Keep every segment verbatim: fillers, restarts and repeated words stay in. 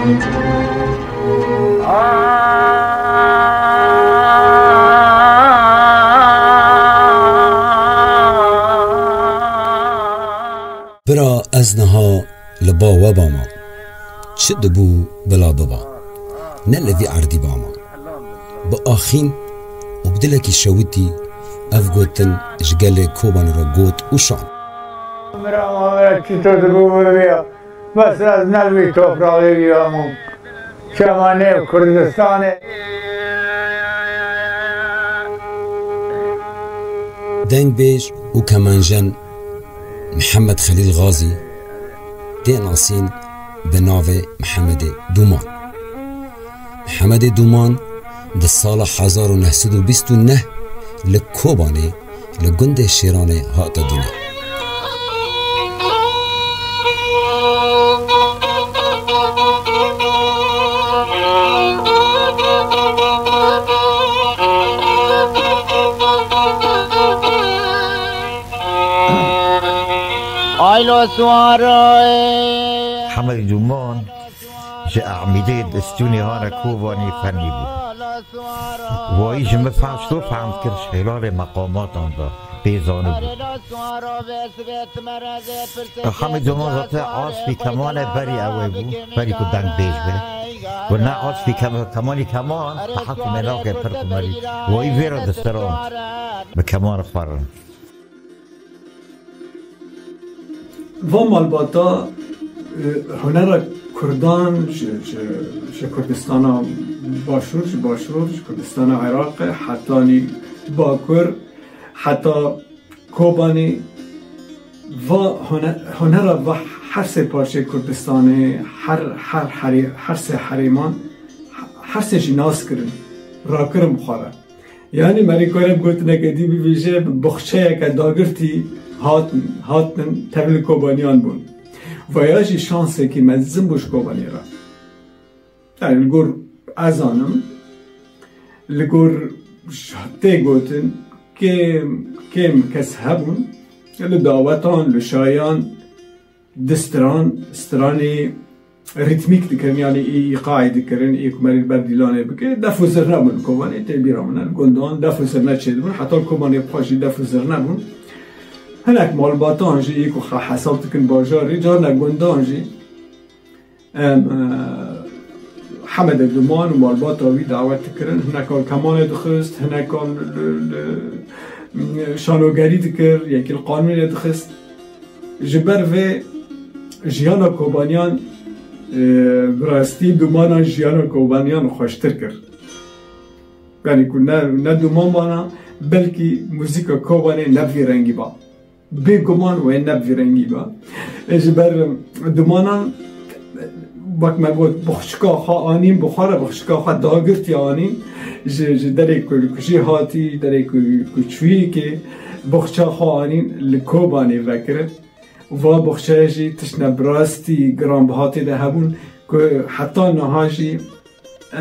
Bira, ez niha li ba we bama. Çi dibû bila biba. Ne li vî erdî bama. Bi axîn û bi dilekî şewitî ev gotin ji gelê Kobanê re got û şand. Mira, mira, çi to dibû bibîya. Bes ez ne li vî toprağê bîyam û çema nêv Kurdistanê. Dengbêj û kemenjen Mihemed Xelîl Xazî tê nasîn bi navê Mihemedê Dûman. Mihemedê Dûman di sala hezar û neh sed û bîst û neh li Kobanê li gundê Şêranê hate dinê. Aylo suaroy. Hemedî Dûman ji Ehmîdê Destûnê hane Kobanî fenî bû. Wayî ji min fehm to fehm kir, ji helalê meqamatan de pê zanibû. Hemedî Dûman zaten aspî kemane berî ew ê bû, berî ku dengbêj be. Ku ne aspî kem-, kemanî keman, bi heqû me nake pir kumerî. Wayî vê re distiran bi keman xwe re. Va malbata, e, hunera Kurdan ji, ji, ji Kurdistana Başûr, ji Başûr, ji Kurdistana Iraqê, hetanî Bakur, heta Kobanê, va hune-, hunera va her sê parçeyê Kurdistanê, her, her, herê-, her sê herêman, her sê jî nas kirin, rakirin bi xwe re. Yanî merî kare bi gotineke dî bibêje, bi boxçeyeke dagirtî hatin, hatin tevlî Kobaniyan bûn. Vaya jî şansekî mezin bû ji Kobanê re. Yanî li gor ez zanim, li gor ş-, tê gotin kêm, kêm kes hebûn, li dawetan, li şayan, di stran, stranê rîtmîk dikirin, yanî î-, îqayê dikirin, ê ku merî li ber dîlanê bike, def û zirne bûn li Kobanê, tê bîra min e, li gundan def û zirne çêdibûn, heta li Kobanê xwe jî def û zirne bûn. Hinek malbatan jî ê ku xwe hesab dikin bajarê, carna gundan jî, em, e, Hemedê Duman û malbata wî dawet dikirin, hinekan kemanê dixist, hinekan li, li, li, şanogerî dikir, yekî li qanûnê dixist. Ji ber vê jiyana Kobaniyan, e, bi rastî Dumanan jiyana Kobaniyan xweştir kir. Yanî ku ne, ne Duman bana, belkî muzîka Kobanê ne vî rengî ba. Bêguman wê ne bi vî rengî ba. E, ji ber Dumanan, wek me got, boxçika xwe anîn, bi xwe re boxçika xwe dagirtî anîn. Ji, ji derê ku, ku jê hatî, derê ku, ku çûyî kê, boxça xwe anîn li Kobanê vekirin. Va boxçeye jî tiştine bi rastî giranbiha tê de hebûn ku heta niha jî,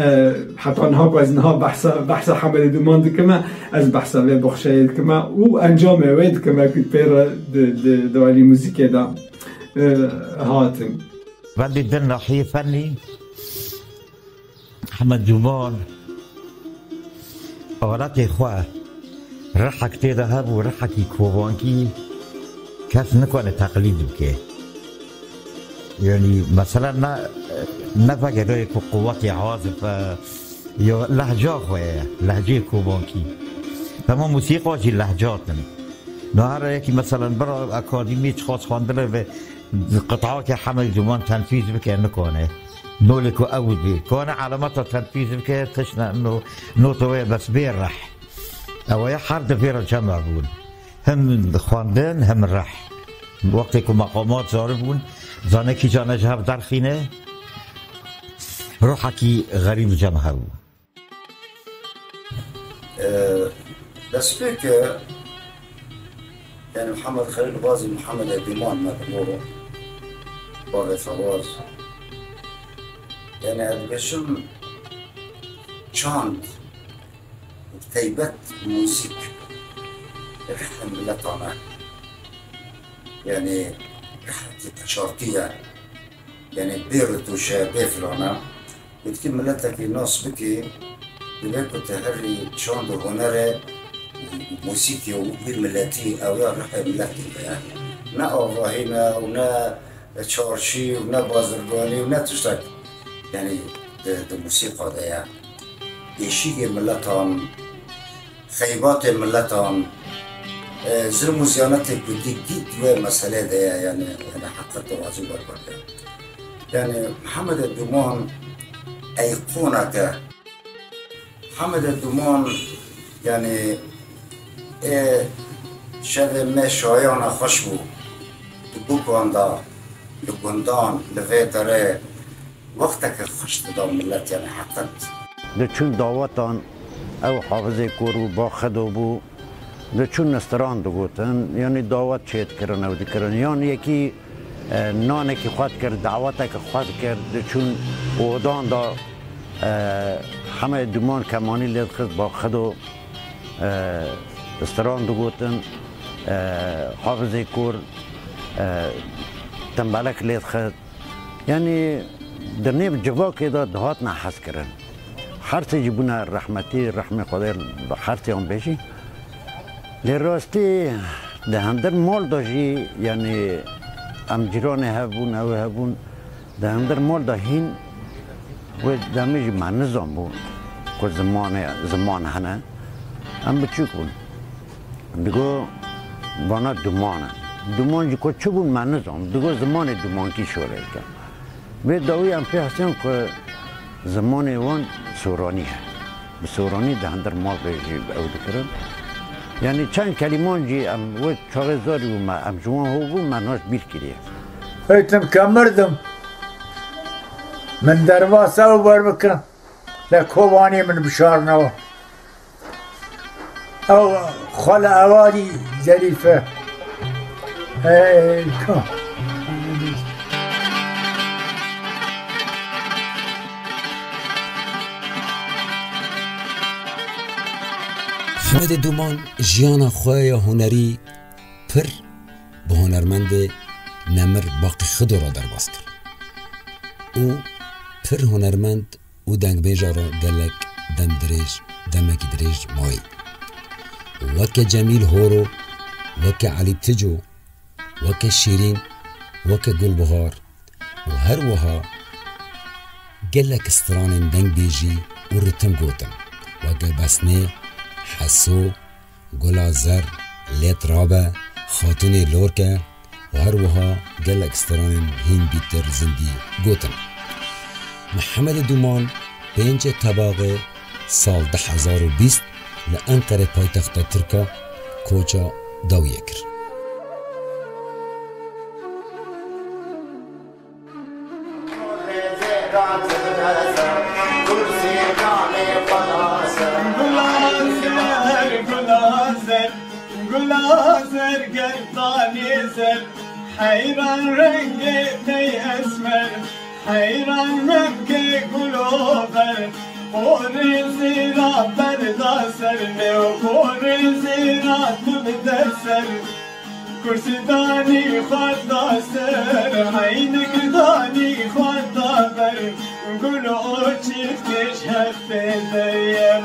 e, heta niha ku ez niha behsa, behsa Hemedê Duman dikime, ez behsa vê boxçeyê dikime û encamê wê dikime ku pê re di, di, di alî muzîkê de, e, hatin. Vendê din nahiyê fenî Hemedî Duman aletê xwe, rihek tê de hebû, rihekî kobankî kes nikane teqlîd bike. Yanî mesela ne, ne vegere ku quwetê azif e, ya lehca xwe ye, lehceyê kobankî. Hema musîqa jî lehcat in. Niha yekî mesela bira akademî çiqas xwendine ve qit'akê Hemedî Duman tenfîz bike nikane. Nolê ku ew dê. Kane alameta tenfîz bike, tişt ne, no, nota wê bes bê reh. Ew ê her di vê re cem bûn. Hem xwendin, hem reh. Wextê ku meqamat zaribûn, zane kîjan e ji hev derxîne, ruhekî xerîb cem hebû. Ee, destpêke, yani Mihemed Xelîl Gazî, Mihemed Edîman me diboro, bavê Fewaz. Yani ez dibêjim çand, teybet muzîk, rihê miletan e. Yani rihekî qeşartî ye. Yanî bê rituş e, bê filan e. Gotikî miletekî nas bikî, divê ku te herî çand û hunere û muzîkê û wî miletî ew ya ruhê miletî de ye. Ne avahî ne û ne çarşî û ne bazirganî û ne tiştek, yanî di, di muzîka de ye. Êşîgê miletan, xeybatê miletan, e, zilm û ziyanetê ku dît dît wê meselê de ye, yanî, yanî heqet û wacib berber e. Yanî Mihemedê Dûman eyqonek e. Mihemedê Dûman, yanî, ê şevê me şayana xweş bû. Di bûkan de, li gundan, li vê derê wexteke xweş dida milet, yanî heqet. Diçûn dawetan, ew Hafizê Kor bû, Baxedo bû, diçûn nistiran digotin, yanî dawet çê dikirin, ew dikirin. Yan yekî, e, nanekî xwe dikir, daweteke xwe dikir, diçûn odan da, e, heme Dûman kemanî lê dixist, Baxedo, e, nistiran digotin, e, Hafizê Kor, e, tembelek lê dixist. Yanî di nêv civakê de dihatine hezkirin. Her sê jî bûne rehmetî, rehmê Xwedê li her sêyan bêjî. Lê rastî di hundir mal de jî, yanî em cîranê hev bûn, ew hev bûn, di hundir mal de hîn wê demê jî me nizanbû ku zimanê, ziman hene. Em biçûk bûn. Digo vana Dûman e. Dûman jî ku çi bûn me nizan. Digo zimanê Dûmankî şorê dike. Vê dawî em pê hesiyan ku zimanê wan soranî ye. Bi soranî di hundir mal de jî ew dikirin. Yanî çend kelîman jî em wê çaxê zarî bû me, em ji wan ho bû me nas bîr kiriye. Hey tim kemirdim. Min derbas ew ber bikin. Lê Kobanê min bişarnewa. Ew xwele ewarî zerîf e. Hey, ko. Hemedê Dûman jiyana xwe ya hunerî pir bi hunermendê nemir Baqî Xido re derbas kir û pir hunermend û dengbêja re gelek dem dirêj, demekî dirêj mayî. Weke Cemîl Horo, weke Elî Tico, weke Şîrîn, weke Gulbihar û her wiha gelek stranên dengbêjî û ritim gotin, weke Besnê, Heso, Gula Zer, Lêt Rabe, Xatûnê Lorke û her wiha gelek stranên hîn bîtir zindî gotin. Mihemedê Dûman pêncê Tebaxê sal du hezar û bîst li Enqerê paytexta Tirka koça dawiyê kir. Gula zer, gula zer, gula zer, gerdanê zer, heyran rengê te esmer, heyran rengê gulover, qorê zêra berda ser, lê qorê zêra tu bide ser. Kursî danî xwe da ser, heynik danî xwe da ber, gulo çîfkêş heftê deyem.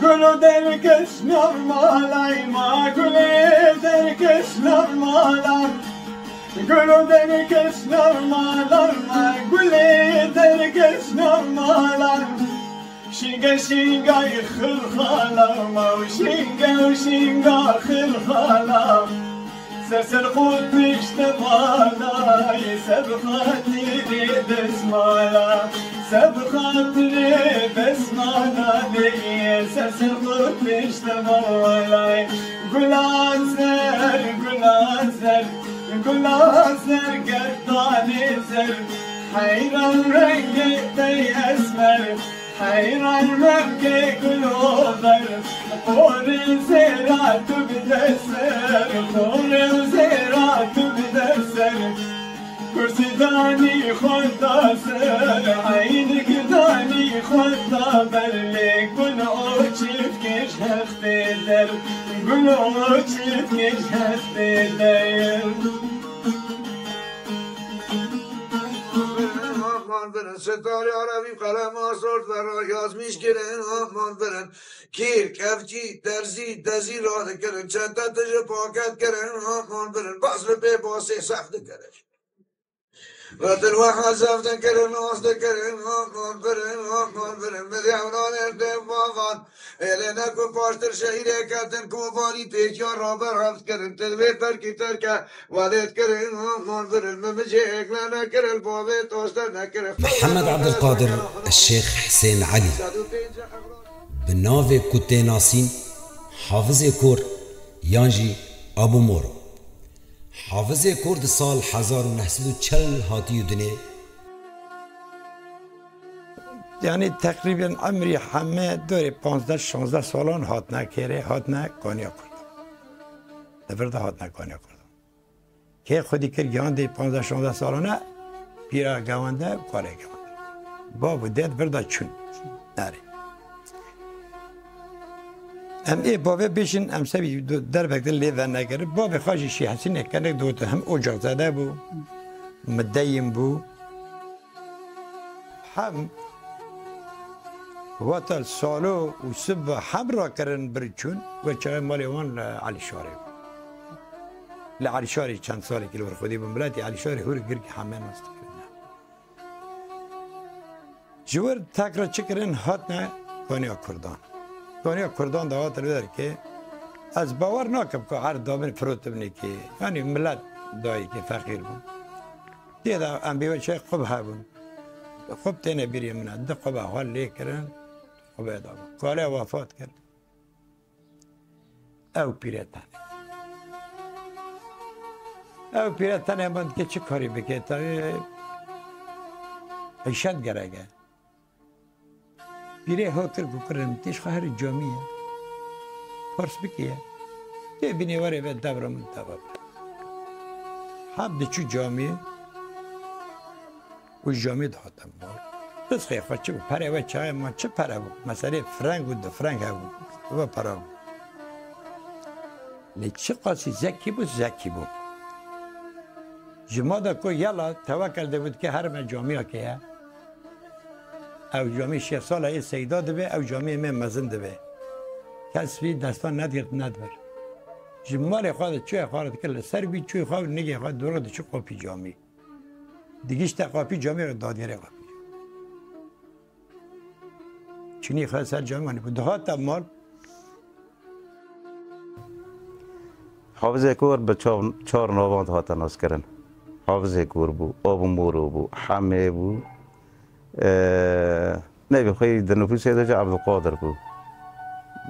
Gulo derkeş nav malay ma, gulê derkeş nav malay. Gulo derkeş nav malay ma, gulê derkeş nav malay. Şînge şîngay xilxala ma, şînge û şînga xilxala. Ser ser xwe pişte malay, ser xatirê desmala, ser xatirê desmala lê, ser ser xwe pişte malay. Gula zer, gula zer, gula zer, gerdanê zer, heyran rengê te esmer. Heyran rengê gulover, qorê zêra tu bide ser, qorê zêra tu bide ser. Kursî danî xwe da ser, eynik danî xwe da ber, lê gulo çîfkêş heftê der. Gulama çiftmiş hestê deyim. Aman birin sitarê arevî qelema sor zerra yazmîş kirin. Aman birin kîr, kevçî, terzî, tezî radikirin. Çete tiji paket kirin. Aman birin bas li pê basê sef dikirin. Retin we hezef dikirin, nas dikirin, aman birin, aman birin. Bi dewranên dê bavan. Êlê ne ku paştir şehîrê ketin, kobanî têkiya rabe reft kirin. Ti vê terkî terke welêt kirin, aman birin. Min mijê êkle nekirin, bavê toste nekirin. Mihemed Ebdulqadir Şêx Husên Elî, bi navê ku tê nasîn Hafizê Kor yan jî Abu Moro. Hafizê Kor di sal hezar û neh sed û çel hatiye dinê. Yanî teqrîben emrî heme dorê panzdeh şazdeh salan hatine kêrê, hatine Kaniya Kurdan. Di vir de hatine Kaniya Kurdan. Kê xwedî kir gihandê panzdeh şazdeh salane, pîra gewende, kalê gewende. Bav û ded vir de çûn. Nerê. Em ê bavê bêjin, em sebî derbek din lê venegerin. Bavê xwe jî Şêx Hesînê kenek digotin, hem ocaqzede bû, mideyîn bû, hem weta salo û siba hem rakirin bir çûn, we çaxê malê wan li Elîşarê bû. Li Elîşarê çend salekî li wir xwedî bû, miletî Elîşarê hûr girkî heme nas dikirin. Ji wir tek re çi kirin, hatine Kaniya Kurdan. Kaniya Kurdan de hatin derkê. Ez bawer nakim ku erd dabin firotibnê kê. Yanî milet dayikê feqîr bû. Tê de em bêwe çay qub hebûn. Qub têne bîrê min e. Di quba xwe lê kirin. Qubê da bû. Kale wefat kir. Ew pîre tenê. Ew pîre tenê min dike çi karî bike? Tevî îşet gerek e. Pîrê ho kir ku kirim têj xwe herî camî ye. Pers bike ye. Tê binê were ve devra min teva be. Heb diçû camî. Û jamê dihate mal. Rizqê xwe çi bû? Perê we çaye ma çi pere bû? Meselê freng û du freng hebû. Ve pere bû. Lê çiqasî zekî bû, zekî bû. Ji ma de ku yela tewekel de bû dike herime camiyakê ye. Ew camî şêst sala ê seyda dibe, ew camiyê me mezin dibe. Kes vî destan nedigirt nedibir. Ji malê xwe de çûye xwe re dikir li ser bî, çûyê xwe û nigê xwe dûra diçû qopî camî. Digişte qapî camê re dadiyere qapî. Çinî xwe ser camê anî ku dihate mal. Hafizê Kor bi çar, çar navan dihate naskirin. Hafizê Kor bû, Abu Moro bû, Hemê bû. Ee, Nevê xwe yî di nifûsê de jî Ebdulqadir bû.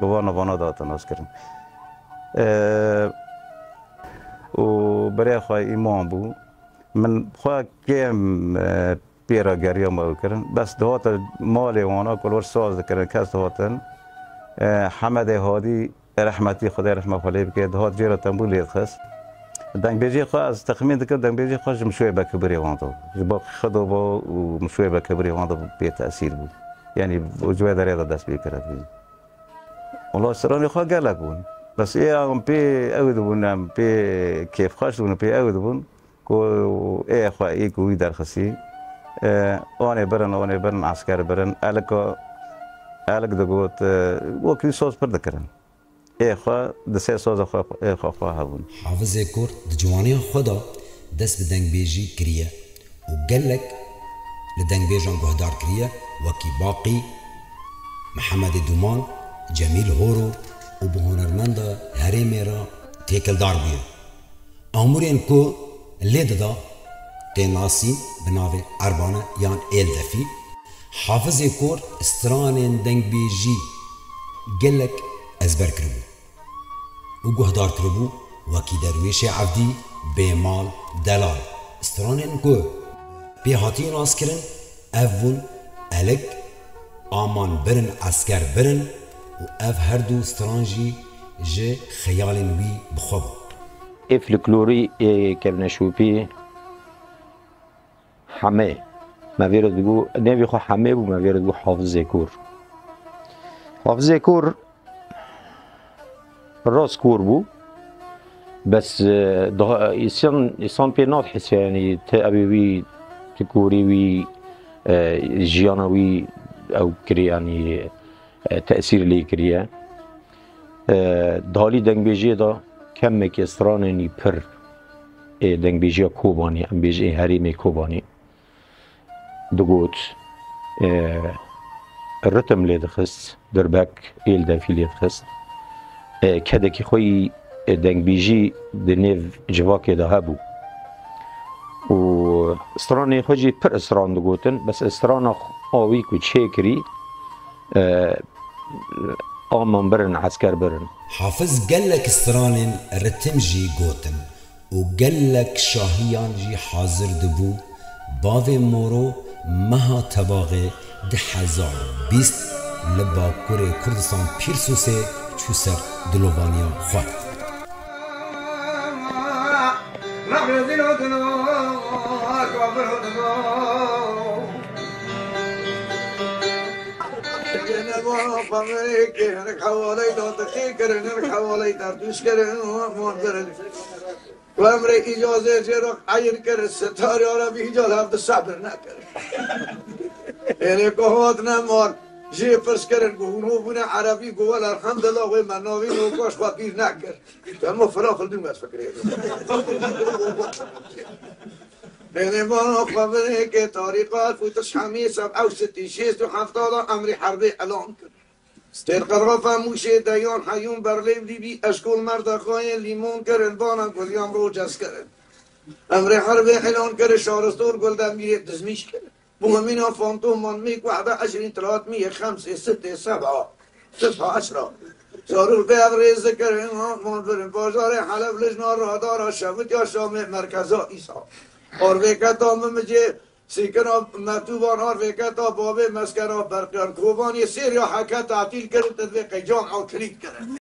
Bi van navana dihate naskirin. Ee, û birê xwe îmam bû. Min xwe kêm, e, pê re geriyama ew kirin. Bes dihate malê wana ku li wir saz dikirin, kes dihatin. E, Hemedê Hadî rehmetî, Xwedê rehma xwe lê bike, dihat jê re tembûr lê dixist. Dengbêjiyê xwe ez texmîn dikim, dengbêjiyê xwe ji Mişoyê Bekibirê wan de. Ji Baqî Xidova û Mişoyê Bekibirê wan de pê tesîr bû. Yanî ji wê derê de dest pê kire. Wela stranê xwe gelek bûn. Bes ê em pê ew dibûn, em pê kêfxweş dibûn, pê ew dibûn ku ê xwe ê ku wî derxistî, e, anê birin, anê birin, esker birin, elika, elik digot, e, wekî wî soz pir dikirin. Ê xwe, di sê soza xwe, ê xwe xwe hebûn. Hafizê Kor di ciwaniya xwe de dest bi dengbêjî kiriye û gelek li dengbêjan guhdar kiriye, wekî Baqî, Mihemedê Dûman, Cemîl Horo û bi hunermenda herêmê re têkildar bûye. Amûrên ku lê dida tê nasîn bi navê erbane yan êldefî. Hafizê Kor stranên dengbêjî gelek ezber kiribû û guhdar kiribû, wekî Derwêşê Evdî, Bêmal, Delal. Stranên ku pê hatiye naskirin ev bûn: Elik, Aman birin esker birin û ev her du stran jî ji xeyalên wî bi xwe bûn. Ê folklorî ê kevneşopî Hemê. Me vê re dibû, nevê xwe Hemê bû, me vê re dibû Hafizê Kor. Hafizê Kor Rast kor bû. Bes, e, daha, e, îsan, îsan pê nat hise, yanî, te evê wî, ti korî wî, e, jiyana wî ew kiriye, yanî, e, tesîr lê kiriye. E, di halî dengbêjiyê de kemekî stranên wî pir, ê dengbêjiya Kobanî, em bêjin ê herêmê Kobanî, digot, e, ritim lê dixist, dirbek, êl defî lê dixist. E, kedekî xwe yî, e, dengbêjî di nêv civakê de hebû. Û stranê xwe jî pir stran digotin, bes strana xwe a wî ku çêkirî, e, a min birin, esker birin. Hafiz gelek stranên ritim jî gotin û gelek şahiyan jî hazir dibû. Bavê Moro meha Tebaxê du hezar û bîst li bakurê Kurdistan Pîrsûsê çû ser dilovaniya xwe. Ku emrê îcazê jê re eyin kir, sitarê Erebî îcal hev di sebir nekir. Êlê ku hatine mal, jê pirs kirin ku hûn hûn bûne Erebî, ku wel elhemdulillah wê me navîn û kaş xwe bîr nekir. Dema fila xildûn me fikrê. Êlê bana xwe binêkê tarîqat û tişt hemî seb ew sitî şêst û hefta de emrê herbê elan kir. Stêr qedrafa Mûşê deyan heyûn berlêv dîbî eşkol merda xwe yên lîmon kirin, bana guliyan rocez kirin. Emrê herbê elan kirin, şaristol Guldemîrê dizmîş kirin. Muhimîna fantoman mî ku hebe eşrîn tilatmî yê xemsê sitê seba. Sitha eşra. Zarûr bê ev rêz dikirin, man birin bajarê Heleb lijna radara şevit ya Şamê merkeza îsa. Arvêketa min mi cê Sîkina metûban arvêketa babê meskera berqiyan Kobanê sêr ya heke tatîl kirin, te divê qey cam ew kilît kirin.